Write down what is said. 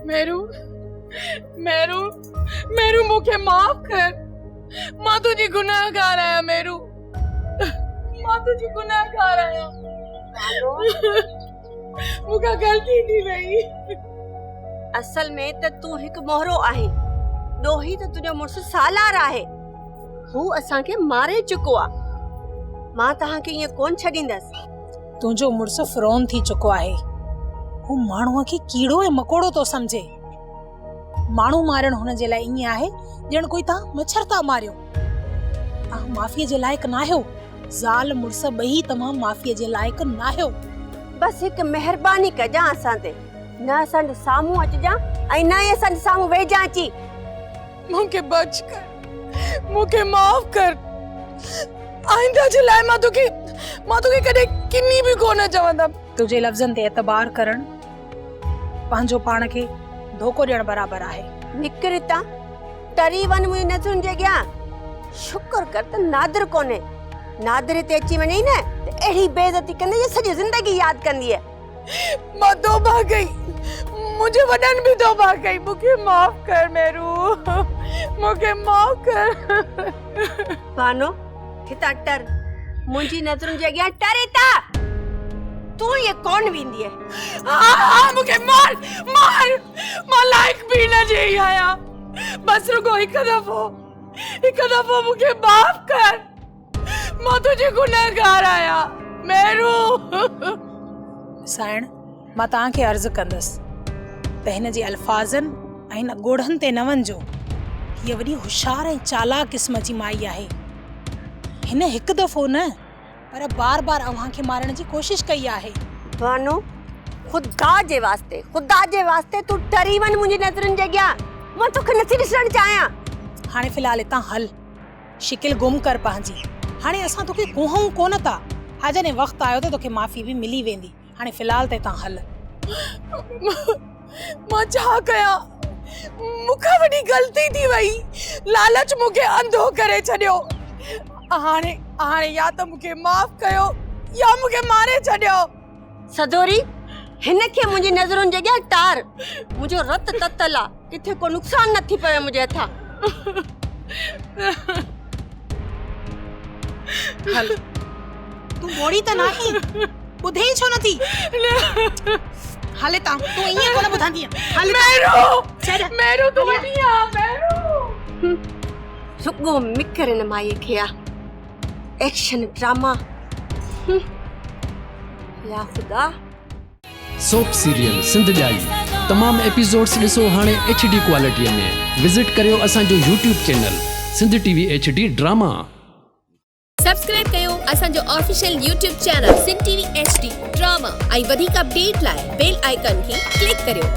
مهرو مهرو مهرو مون کي معاف ڪر مان تنهنجي گنهگار آهيان مهرو مان تنهنجي گنهگار آهيان مون کان غلطي ٿي وئي. اصل ۾ ته تون هڪ مهرو آهين. ڏوهي ته تنهنجو مڙس سالار آهي. هو اسان کي ماري چڪو آ. مان توهان کي ائين ڪونه ڇڏيندس. تنهنجو مڙس فرعون ٿي چڪو آهي. هو ماڻهوء کي ڪيڙو ۽ مڪوڙو ٿو سمجهي. ماڻهو مارڻ هن جي لاء ائين آهي ڄڻ ڪوئي توهان مڇر ٿا ماريو. توهان معافيء جي لائق ناهيو. زال مڙس ٻئي توهان معافيء جي لائق ناهيو. بس هڪ مهرباني ڪجان اسان تي. نه اسان جي سامهون اچجان ۽ نه ئي اسان جي سامهون ويهجان اچي. مون کي بخش ڪر. مون کي معاف ڪر. آئنده جي لاء مان توکي مان توکي ڪڏهن ڪني به ڪونه چوندم. تنهنجي لفظن تي اعتبار ڪرڻ پنهنجو پاڻ کي ڌوڪو ڏيڻ برابر آهي. نڪر هتان، ٽري وڃ منهنجي نظرن جي اڳيان. شڪر ڪر ته نادر ڪونهي. نادر هتي اچي وڃئي نه ته اهڙي بي عزتي ڪندي جو سڄي زندگي ياد ڪندينء. مان توبه ڪئي. منهنجي وڏن به توبه ڪئي. مون کي معاف ڪر مهرو. مون کي معاف ڪر. بانو، هتان ٽر. منهنجي نظرن جي اڳيان ٽر هتان. تون ائين ڪونه ويندينء. ها ها مون کي مار مار. مان لائق به نه جي ئي آهيان. بس رڳو هڪ دفعو هڪ دفعو مون کي معاف ڪر. مان تنهنجي گنهگار آهيان مهرو. سائڻ مان توهان کي عرض ڪندس ته هن جي الفاظن ۽ هن ڳوڙهن تي نه وڃجو. هيء وڏي هوشيار ۽ چالاڪ قسم جي مائي آهي. هن هڪ دفعو نه پر بار بار اوهان کي مارڻ جي ڪوشش ڪئي آهي. بانو، خدا جي واسطي، خدا جي واسطي تون ٽري وڃ منهنجي نظرن جي اڳيان. مان توکي نٿي ڏسڻ چاهيان. هاڻي في الحال هتان هل. شڪل گم ڪر پنهنجي. هاڻي اسان توکي ڪوهئون ڪونه ٿا. ها جڏهن وقت آيو ته توکي معافي به ملي ويندي. هاڻي في الحال ته هتان هل. مان ڇا ڪيان؟ مون کان وڏي غلطي ٿي وئي. لالچ مون کي انڌو ڪري ڇڏيو. هاڻي هاڻي يا ته مون کي معاف ڪيو يا مون کي ماري ڇڏيو. سدوري، هن کي منهنجي نظرن جي اڳيان ٽار. منهنجو رت تتل آ، ڪٿي ڪو نقصان نه ٿي پوي منهنجي هٿان. هل، تون ٻوڙي ته ناهين، ٻڌين ڇو نٿي؟ هل هتان، تون ائين ڪونه ٻڌندينء. هل هتان. مهرو، ڇڏ. مهرو تون وڏي آ، مهرو. رڳو مڪر هن مائيء کي آ. ايڪشن ڊراما يا خدا. سوپ سيريل سنڌ ڄائي تمام ايپيسوڊس ڏسو هاڻي ايڇ ڊي ڪوالٽي ۾ وزٽ ڪريو اسان جو YouTube channel Sindh T V H D drama. Subscribe ڪيو اسان جو official YouTube channel Sindh T V H D drama ۽ وڌيڪ اپڊيٽ لاء بيل آئيڪان کي ڪلڪ ڪريو.